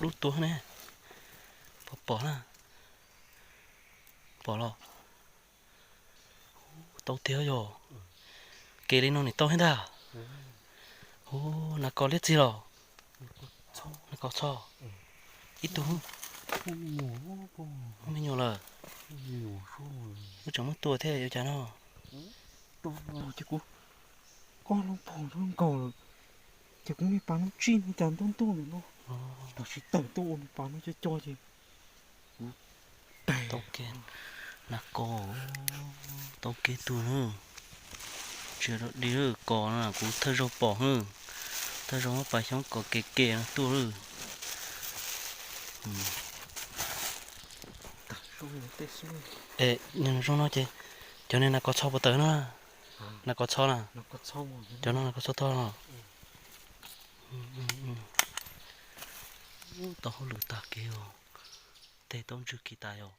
Lub tuaj ne, pom pom na, pom los. Tau tiag yog, kev li no nim tau thiab ntag. Hu, nas kos liab txig los? Nas kos txho. Ib tug me nyuam lawm. Wb tseem muab tua thiab ua cas no? Ces kuv, koj lub pog lub nkaus lawm, ces kuv niag pas lub tsij no cas ntuj ntuj ntawm no, tam sim tawm tuaj ua niag pas no co co ces kuv tag. Nas kos, tau kev tuag na. Tsis di kos no kuv thawj zaug pom hwb, thawj zaug muab pas xyoob kos ke ke no tuaj lawm. Es zoo no ces cov niag nas kos txho puas tawm no? Nas kos txho na, cov no nas kos txho tog no. Tau hauj lwm tag kev os, tej tau ntswg kiag tas yog.